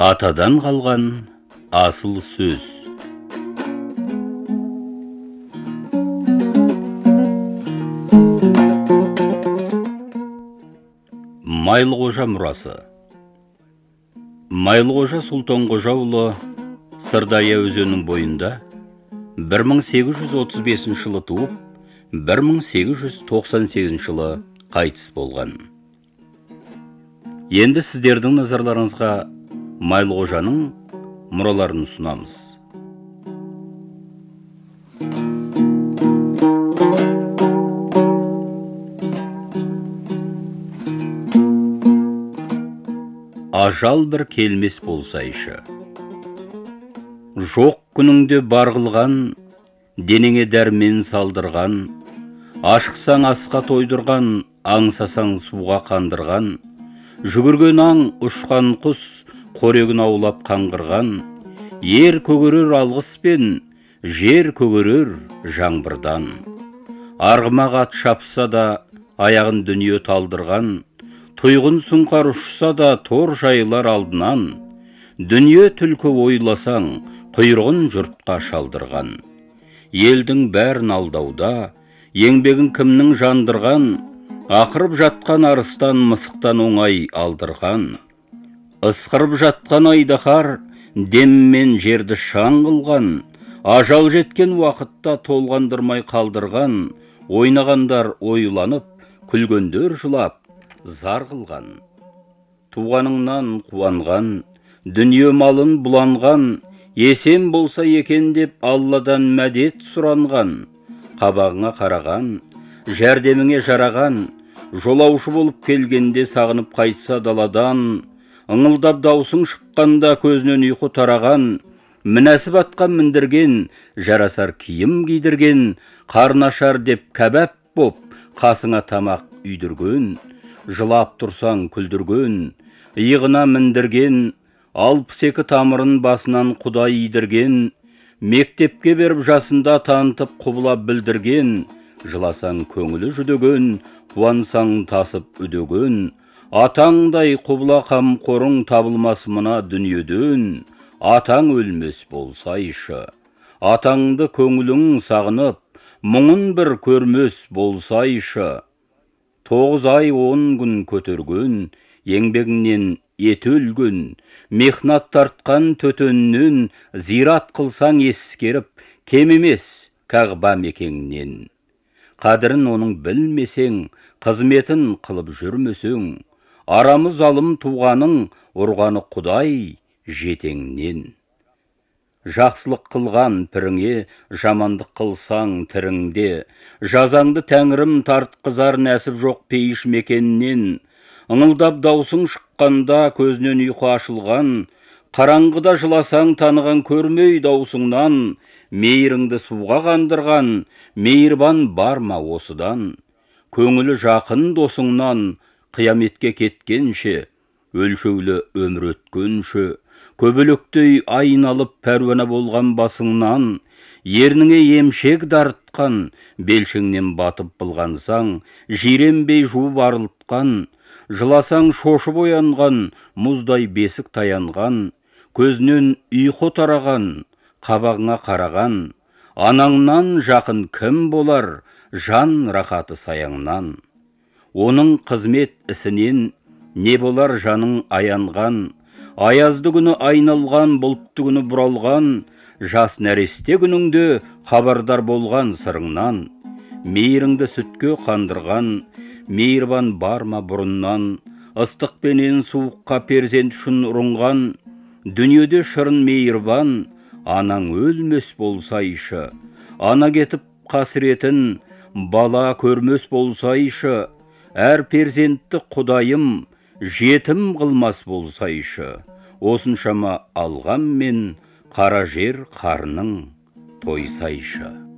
Атадан қалған асыл сөз. Майлықожа мұрасы. Майлықожа Сұлтанқожаұлы Сырдария өзенінің бойында 1835 жылы туып, 1898 жылы қайтыс болған. Енді сіздердің назарларыңызға Майлықожаның мұраларын ұсынамыз. Ажал бір келмес болсайшы. Жоқ күніңде бар қылған, денеңе дәрмен салдырған, ашықсаң асқа тойдырған, аңсасаң суға қандырған, жүгірген аң, ұшқан құс, қорегін аулап қаңғырған, ер көгерер алғыспен, жер көгерер жаңбырдан. Арғымақ ат шапса да, аяғын дүние талдырған, тұйғын сұңқар ұшса да, тор жайылар алдынан, дүние түлкі ойласаң, құйрығын жұртқа шалдырған. Елдің бәрін алдауда, еңбегін кімнің жандырған, ақырып жатқан арыстан мысықтан оңай алдырған. Ысқырып жатқан айдаһар деммен жерді шаң қылған, ажал жеткен уақытта толғандырмай қалдырған, ойнағандар ойланып, күлгендер жылап, зар қылған. Туғаныңнан қуанған, дүние малын бұланған, есен болса екен деп Алладан мәдет сұранған, қабағыңа қараған, жәрдеміңе жараған, жолаушы болып келгенде сағынып қайтса даладан, ыңылдап даусың шыққанда көзінен ұйқы тараған, мінәсіп атқа міндірген, жарасар киім кидірген, қарны ашар деп кәбәп боп, қасыңа тамақ үйдірген, жылап тұрсаң күлдірген, иығына міндірген, 62 тамырын басынан құдай идірген, мектепке беріп жасында танытып құбыла білдірген, жыласаң көңілі жүдеген, қуансаң тасып үдеген, атаңдай құбыла қамқорың табылмас мына дүниеден, атаң өлмес болсайшы. Атаңды көңілің сағынып, мұңын бір көрмес болсайшы. 9 ай 10 күн көтерген, еңбегіңнен еті өлген, мехнат тартқан төтеннен зират қылсаң ескеріп, кем емес Кағба мекеңнен. Қадірін оның білмесең, қызметін қылып жүрмесең, арамы залым туғаның, ұрғаны Құдай жетеңнен. Жақсылық қылған піріңе, жамандық қылсаң тіріңде, жазаңды тәңірім тартқызар нәсіп жоқ пейіш мекеннен. Ыңылдап даусың шыққанда көзінен ұйқы ашылған, қараңғыда жыласаң таныған көрмей даусыңнан, мейіріңді суға қандырған, мейірбан бар ма осыдан? Көңілі жақын досыңнан, қияметке кеткенше, өлшеулі өмір өткенше, көбелектей айналып пәруана болған басыңнан, ерніңе емшек дарытқан, белшеңнен батып былғансаң, жиренбей жуып арылтқан, жыласаң шошып оянған, мұздай бесік таянған, көзінен ұйқы тараған, қабағыңа қараған, анаңнан жақын кім болар, жан рахаты саяңнан. Оның қызмет ісінен не болар жаның аянған, аязды күні айналған, бұлтты күні бұралған, жас нәресте күніңде хабардар болған сырыңнан, мейіріңді сүтке қандырған, мейірбан бар ма бұрыннан, ыстықпенен суыққа перзент үшін ұрынған, дүниеде шырын мейірбан, анаң өлмес болсайшы, ана кетіп қасіретін, бала көрмес болсайшы, әр перзентті Құдайым жетім қылмас болсайшы, осыншама алғанмен қара жер қарның тойсайшы.